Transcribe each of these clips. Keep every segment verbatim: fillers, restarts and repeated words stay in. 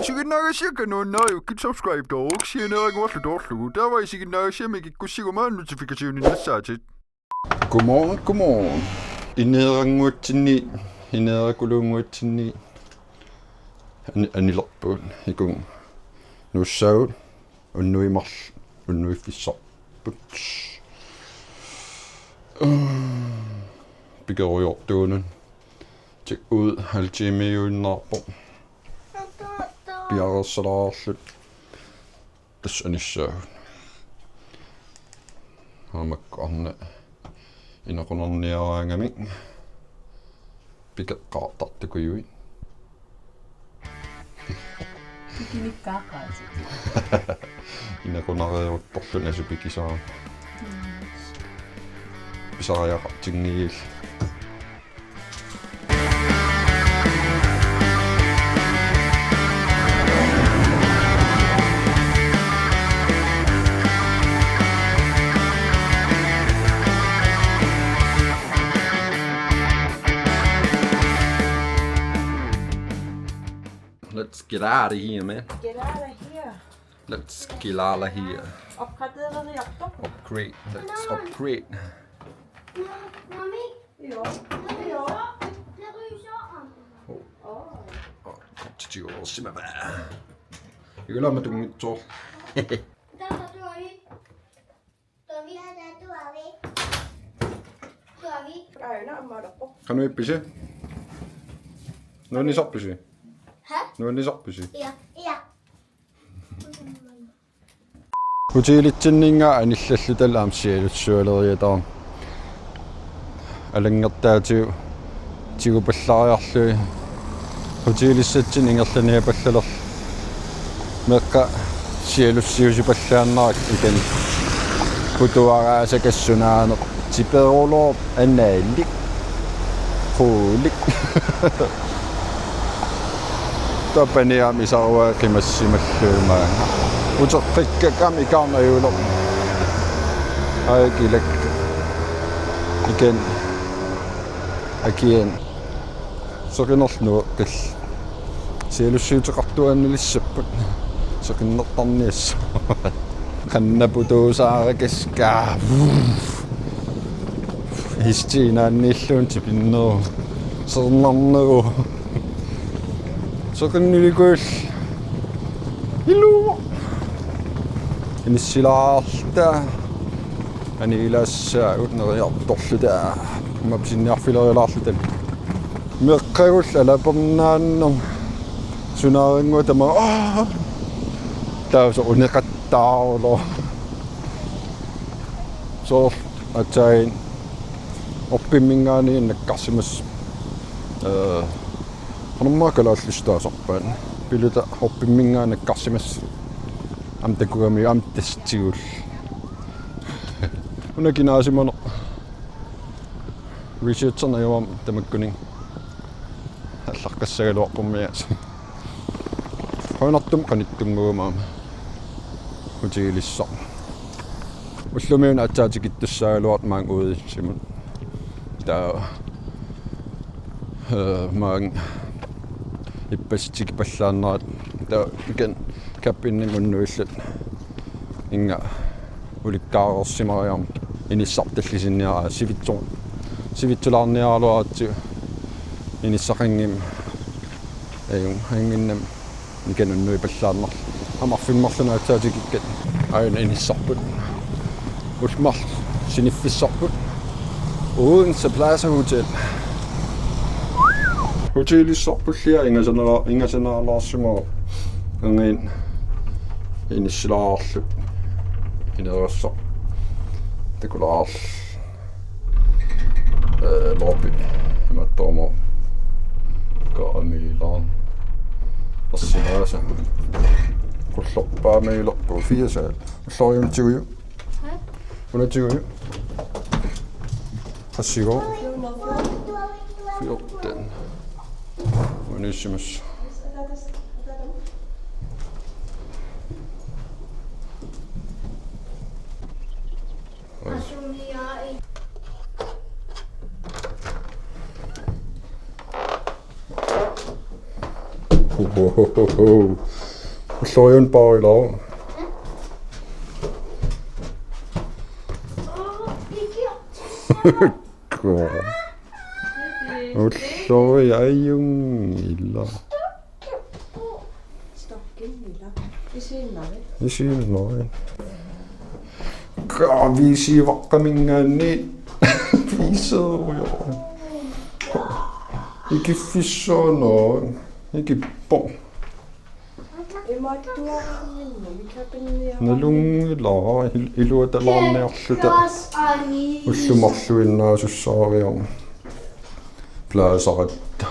Isiginnaagassiakka nuannariukkit subscribe-tooruk sianeeraguarlu toorlugu. Taava isiginnaagassiami kikkussiguma notificationit nassaatit. Godmorgen, godmorgen. Ineerannguatsinni, ineerakuluunnguatsinni ani-, anilerpugut ikun nuussaagut unnuimarl-, unnuiffissarput. Pikerujoortuunut. Tjek ud halvtimiuinnarpoq. Piareersalaarluta. Tassa anissaagut. Aamakku arnaq inequnarniaraangamik pikeqqaartartukujuit. Pikinikkaaqaatit. Inequnareeruttorluni asu pikisaaq. Pisariaqartinngilluinnarpoq. Let's get out of here, man. Get out of here. Let's get out of here. Opgradereriartoq. Upgrade. Let's upgrade. Mami. Joo. Joo. Oh. Oh, tiiorsimavaa. Igalama tunngitsoq. Qanoq ippisi? Nuannisarpisi? Hæ? Nuannisarpisi? Ja. Ja. Hotelitsinninnga anillalluta aamma Sjælsø-aleriataarama. Alanngertaatigut tigupallariarlugit hotelissatsinni ingerlaniapallalerlugit meeqqat Sjælsiusipallaannarakku ikani putuaraasakka sunaaneq tiperuloorpoq anaalik quulik. Taava paniami saruaa qimassimallugit maanga. Uteqqikkakka aamma ikaarnajuulerpoq. Ajak ilak. Ikani. Akian. Seqinerlu nueqqillugu. Sjælsiuteqartuaannalissapput. Seqinnertarniassavaat. Qannaputuusaara kaskkaa. Istiinaanniilluun tipinneru. Sernarneru. Seqinnilikuulluni. Ilu. Inissilaarluta. Anilaassagut neriartorluta. Aamma pisiniarfilerilaarluta. Meeqqagullu alapernaannut. Sunaarannguaq tamaat. Aa! Taava soorlu uneqattaarlugu. Soorlu aatsaat orpimminngaanniit nakkarsimasoq. Ee, qanormaa kalaallisut taasarpaat. Piluta orpimminngaanniit nakkarsimasoq. Aamma takugamiuk aamma tassa tigullugu. Una kinaasimaneq. Researcherneq ajoraama tamakkuninnga. Allaqqassagaluarpormi aasiit. Qujanartumik qanittunnguugama aamma. Hotelissaq. Ullumiuna aatsaat tikittussaagaluartoq maanga uisimut. Taava, ee, maanga ippassaq tikipallaannarat. Taava ikani kappinni unnuilluta. Inga ulikkaareersimariarmat inissartallisinniarlugu sivitsu-, sivitsulaarniaraluaratsigu inissaqanngimmat ajunngilaq anginnam ikani unnuipallaannarlugu. Aamma arfineq-marlunut aatsaat tikikkatta aajuna inissarput. Ullut marluk siniffissarput. Odense Plaza Hotel. Hotelissarpulli ingasanera-, ingasaneraalaarsimavoq. Angin inissilaarluta. Inerissoq. Takulaarluta. Ee, lobby. Imaattoormi. Kaamiilaan. Ersimaasa. Qullorpaamiilerpu fiasa. Ulloriuntiuju. Hæ? Unatiuju. Qassigo. Fjorten. Unisimas. Uhohoho. Ulloriaq paarilaaruk. Ulloriaq ajunngilaq. Isiinnari. Kaa, V C-vaqqaminngaanniit. V C-rujoq. Ikiffissuunoq. Ikippoq. Imaattuarninnut mikapinniara. Nalunngilara il-, iluatalaarniarluta. Ullumarluinnaasussaareermat. Plaasaratta.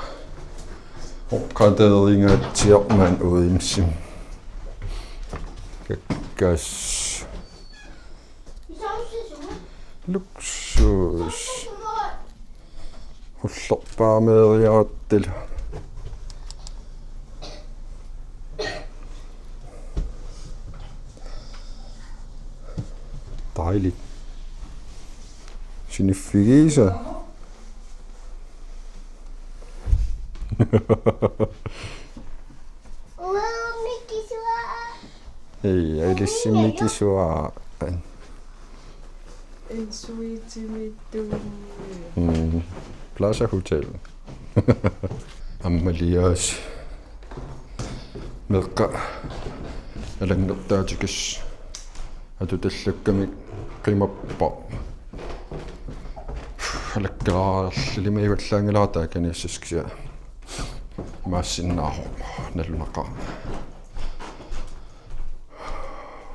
Oqateeringaatsiaq maani Odense. Kakkaas. Luksus. Ullerpaameeriarattalu. Dejligt. Siniffigiisa. Uanga mikisuara. Ei, ilissi mikisuara. En suitimiittuunni. Mm. Plaza Hotel. Ammaliaas. Meeqqat alanngertaatikassapput. Atutallakkamik qimappoq. Alakkalaarlilimi ivallaanngilara taakaniassaskia. Maassinnaavoq nalunaqaaq.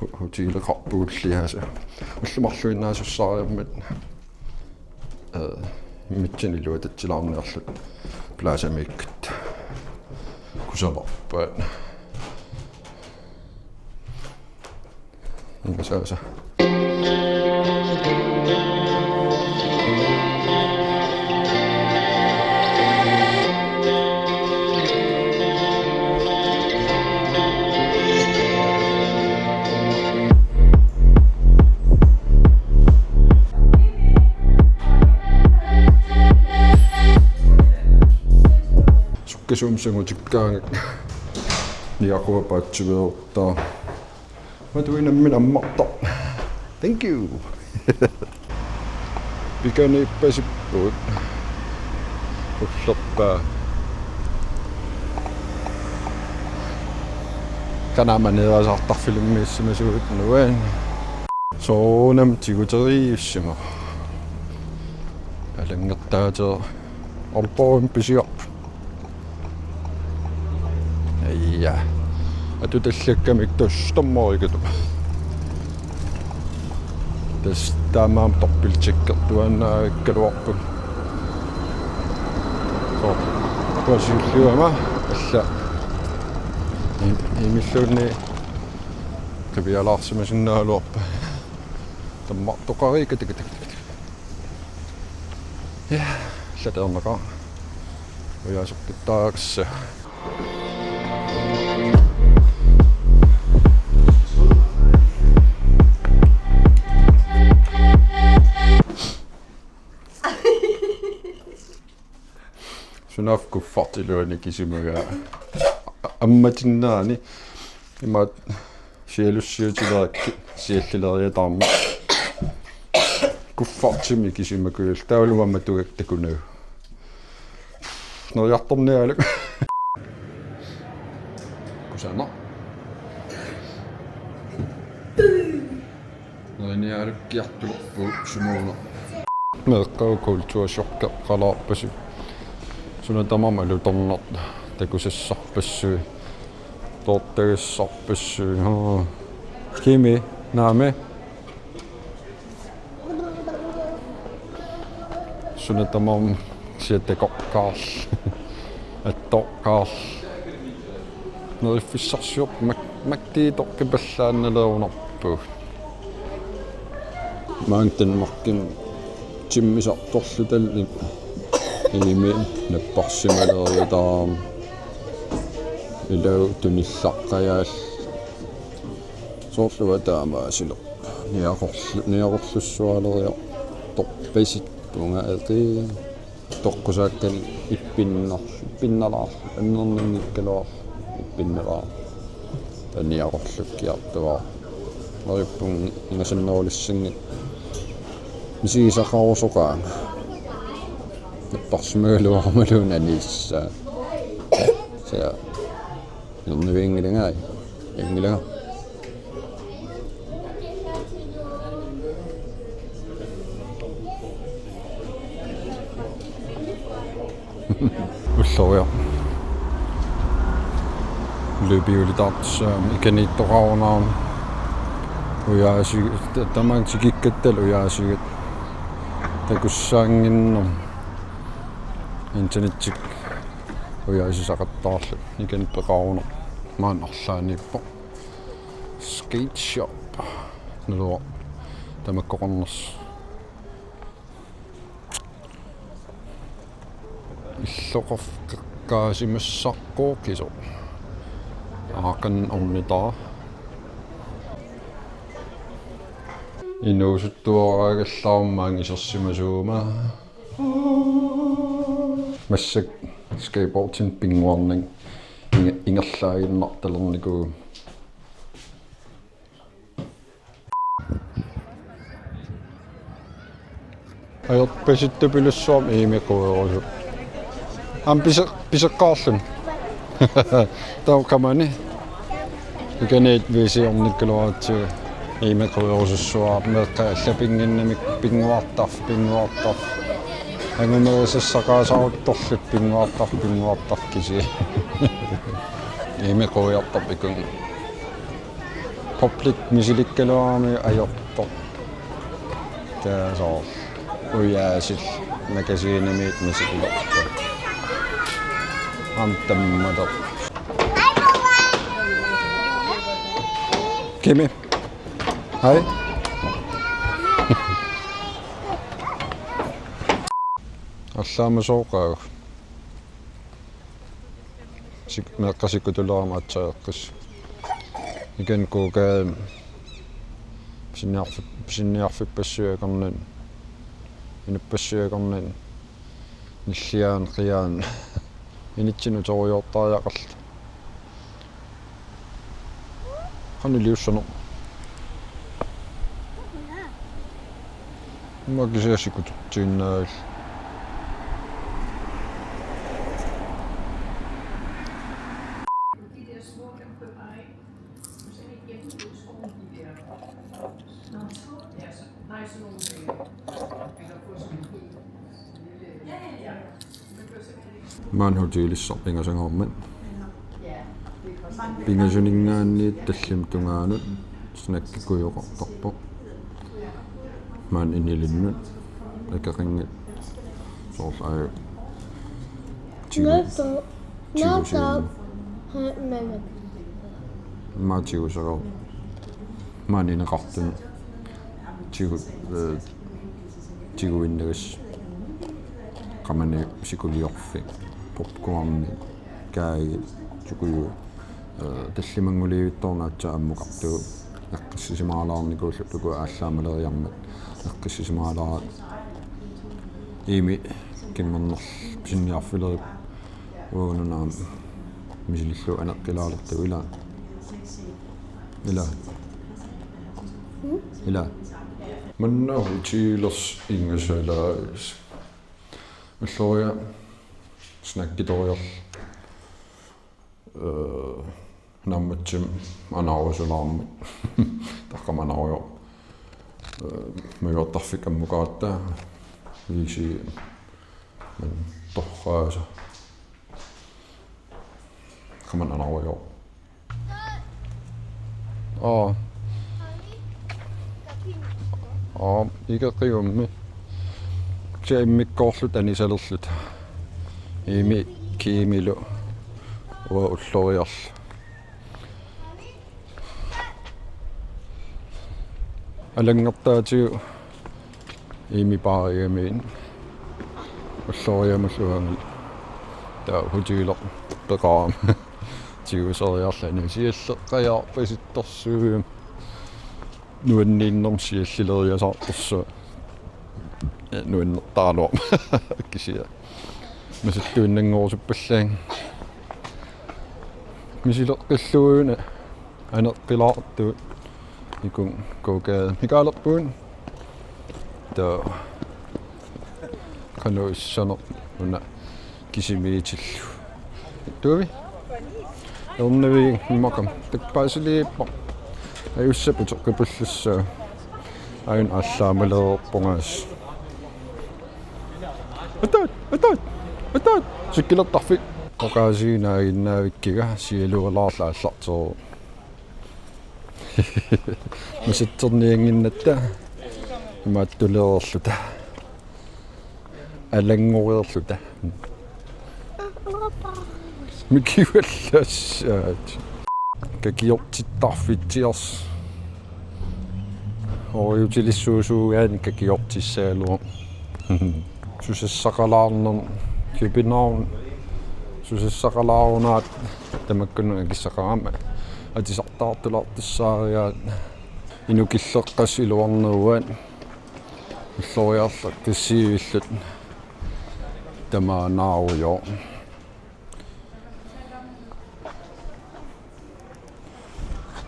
Hu-, hoteeleqarpugulliaasa. Ullumarluinnaasussaareermat. Eh, immitsinnut iluatatsilaarniarluta Plazamiikkutta. Kusanarpaat. Ingasaasa. Sukkasuumik sangutikkaangakku. Niaqua paatsiveertaa. Matuinammin ammartoq. Thank you. Pikaniippasipput. Ullerpaaq. Kanama neerasartarfilimmik issimasugut nuan. Soorunami tiguteriissimavoq. Alanngertaateq Aalborgimi pisiarput. Ja. Atutallakkamik tassa tammarikatuma. Tassa taamaammat dobbelttjekkertuaannavikkaluarput. Soo. Kuasilliama alla. I-, imilluunniit qivialaarsimasinnaagaluarput. Tammartoqarikatikatik. Ja, allateerneqaaq. Ujaasertuttaarissa. Sunaaffa kuffertiluani kisimagaa. A-, ammatinnaani. Imaat sialussiutilerakkit siallileriataarmat. Kuffertimik kisimakujullugu taavalu aamma tugak takunagu. Neriartorniarluni. Kusanaq. Neriniarukkiartulerpugut sumuuna. Meeqqagut kulturchokkeqalaarpasivut. Suna tamarmi alutornartoq takusassarpassuit. Toortagassarpassuit. Haa. Kimi, naami. Suna tamarmi siat takoqqaarluni. Attoqqaarluni. Neriffissarsiorput mak-, maktiitoqqippallaannaleerunarpugut. Maanga Danmarkimi timmisartorlutallit. Imi napparsimaleriataarami. Ilaa tunillaqqajaalluni. Soorlu taamaasilerpoq. Niaqorlu-, niaqorlussualeriartorpasippunga eqi. Toqqusaakkani ippinnar-, ippinnalaarluni, annerninngikkaluarluni. Pinnera. Taniaqorlukkiartuaa. Marippunga ingasannerulissanngitsoq. Misigisaqarusoqaanga. Napparsimagaluarumaluunniit aniissaa. Sia. Nunniviinngilanga. Inngilanga. Ulloriaq. Løbehjulitaartussaagami ikaniittoqarunarami. Ujaasigut, ta-, tamaanga tikikkattalu ujaasigut. Takussaannginnermi. Internettikkut ujaasisaqattaarlugu. Ikani peqarunarpoq. Maani arlaanniippoq. Skate shop. Naluara. Tamakkoqarnersoq. Illoqarfeqqaasimassaqqooq kiso. Aaqan ornitaa. Inuusuttuaraagallaarmat isersimasuuma. Massakkut skateboardinik pinnguarnanga inge-, ingerlaaginnartalernikuuvoq. Ajorpasittupilussuarmi Iimi quirusup. Aamma pise-, piseqqaarluni. Taava qamani. Ikaniit V C R-nikkaluaratsigu Iimi quirusussuara meeqqat allappinnginnamikku pinnguartarfik, pinnguartarfik. Angumerisassaqaasaruttorlutik pinnguartarfik, pinnguartarfik kisianni. Iimi quiartarpikun. Public misilikkaluarami ajortoq. Taava soorlu ujaasillu Magasinimiit misigilerput. Aamma tammaleq. Kimi. Hej. Allaamasooqaagut. Sik-, meeqqat sikkutulerama aatsaat eqqissut. Ikani kuukaajami pisiniarfi-, pisiniarfippassuit akornanni, inuppassuit akornanni, nilliaani qiaani. Initsinnut uterujoortariaqarluta. Qanoq iliussanerpoq? Immaqa kisianni sikutitsinnaavilluni. Maani hotelissaq pingasungaarmat. Pingasuninngaanniit tallimat tungaanut snackikujoqartarpoq. Maani inilinnut akeqanngitsoq soorlu aajuku. Tigu-, tigusinnaavat. Maani tigusagaq. Maani ineqartuni. Tigu-, eh, tiguinnarlugu. Qamani sikuliorfik, popcorni, kaagi, sukuju, eh, tallimannguliivittoornera aatsaat ammukartugut, eqqissisimaalaarnikuulluta uku aallaamaleriarmat, eqqissisimaalaarluta. Iimi kimmernerlu pisiniarfilerippoq. Uagut una aamma misilillugu aneqqilaalertugut ilaa. Ilaa. Ilaa. Manna hotelers ingasalaas. Ulloriaq snackitoriarluta. Eh, naammatsimik anaarusulaarmat. Taqqama anaarujoq. Eh, majuartarfik ammukaratta. Viisi man torraasa. Qamani anaarujoq. Aa. Aa, ikeqiummi. Kisianni immikkoorluta anisalerluta. Iimi Kiimilu. Uanga ulloriarluta. Alanngartaatigut Iimi baarigamiinni ulloriamullu uangali. Taava hotelerpeqarama. Tiguseriarluni sialleqqajaarpasittorsuugami. Nuanniinnermi siallileriasaartorsuaq. Eh, nuannertaraluarpoq. Kisianni. Masattuinnanngorusuppallaagiga. Misileqqillugu una aneqqilaartugut, ikun kukad mikaalerpugut. Taava qanoq issaneq una kisimiitillugu. Tuavi? Ernivigimmaqam. Takpaasiliippoq. Ajussaput toqqipullussaa. Ajun allaamaleerpungaas. Ataat, ataat, ataat. Sikkilertarfik. Oqaasiinaaginnaavikkiga sialualaarla aallarteru. Masatserniannginnatta imaattuleerluta. Alanngoreerluta. Mikivallassaat. Kakiortittarfitsiarsi. Orujutilissuusuugaanni kakiortissagaluaq. Susassaqalaarneq København. Susassaqalaarunaat tamakkununnga akissaqarama. Atisartaartulaartussaarigaat. Inukilleqqassi iluarnerugaat. Ulloriarleq tassiivilluta tamaanaarujoq.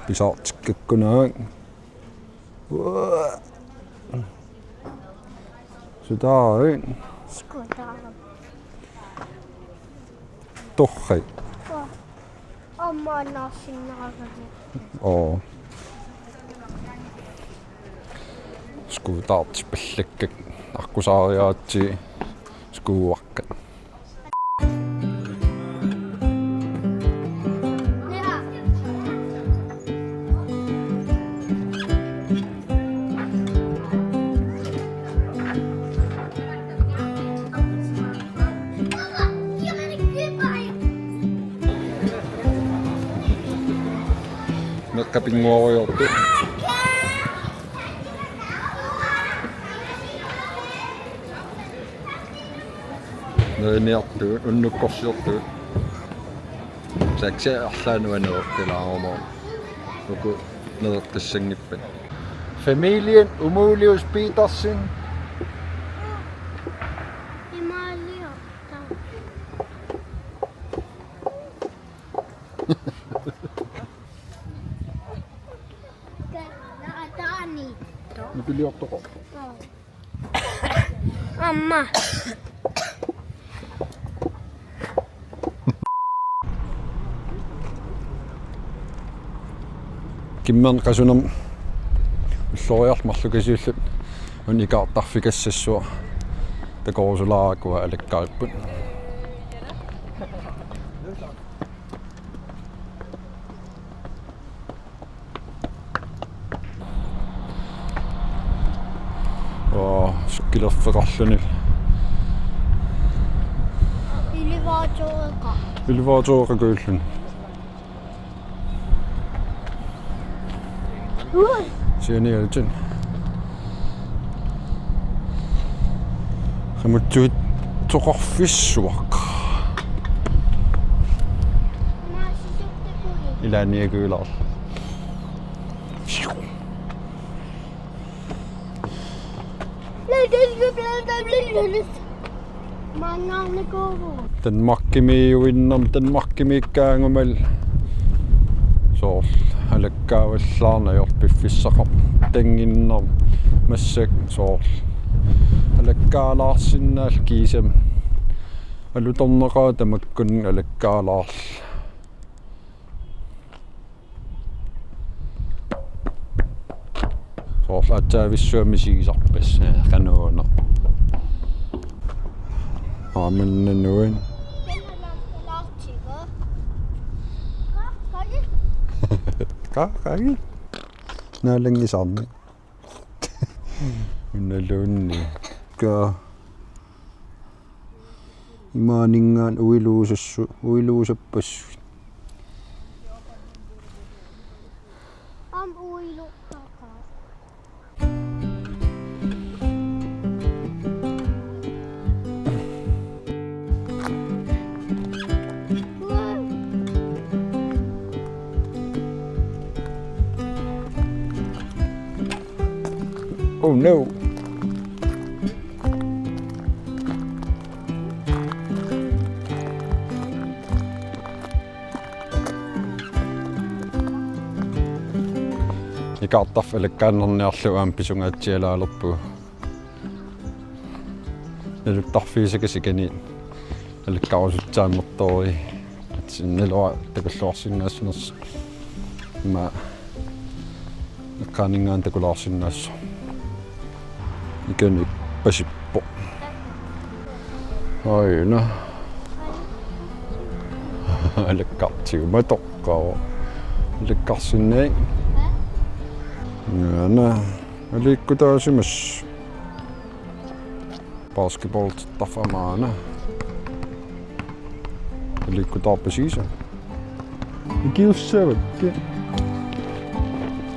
Pisaartikkakku naak. Uaa. Sutaarit. Skutaa. Torrak. Uaa. Aamma annaarsinnaagami. Oo. Skuutaartippallakkakka aqqusaariaatsi skuuakkat. Meeqqat pinnguariartut. Neriniartut, unnukkorsiortut. Taxi arlaanut aneeqqilaarumaarpoq. Uku nereqqissanngippat. Familien Umulius Petersen. Imaaliorta. Kana ataani. Nipiliortoqo. Aamma. Kimman qasunerm ulloriarluta marlukasiulluta una ikaartarfikassassuaq takorusulaarakkua alakkaarput. Oo, sikkilerfeqarluni. Elevatorera. Elevatorera kuulluni. Ui. Siani altin. Qamuttuit toqorfissuaq. Ilaanniakuilaarlu. Maannaarnikuuvugut. Danmarkimiiuinnarmat, Danmarkimiikkaangumalu. Soorlu alakkaavallaarneq ajorpoq piffissaqartannginnami massakkut soorlu. Alakkaalaarsinnaalluta kiisami. Alutornaqaaq tamakkununnga alakkaalaarluta. Soorlu aatsaavissuaq misigisarpassi, ee, qanuuna. Aamannanuin. Qaqqagi. Naalanngisarni. Unaluunniit. Ka. Imaaninngaanniit uiluusassu-, uiluusappassuit. Aamma uiluussaqaaq. Oh no. Kaartarfik alakkaannarniarlugu aamma pisungaatsialaalerpugut. Naluttarfigisakka sikaniit alakkarusussaammertoruit. Atsinnilua takulluarsinnaassanersoq. Immaqa eqqaaninngaanniit takulaarsinnaassaaq. Ikani pasippoq. Aajuna. Alakkartigu matoqqaavoq. Alakkarsinnaavit? Aana. Aliikkutaasimassooq. Basketballittarfik maanna. Aliikkutaarpasigisat. Ikiussavakkit.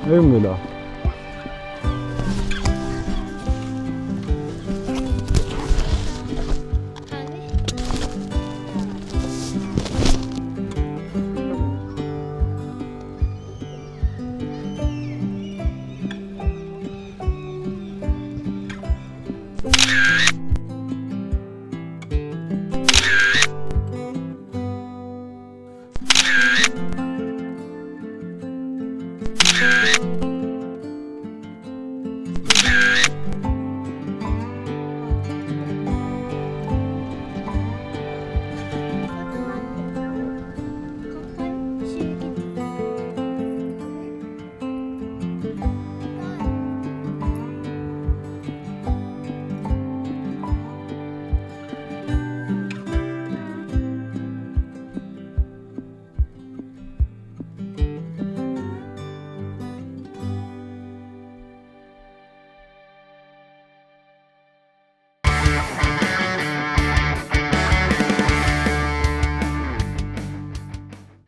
Ajunngilaat.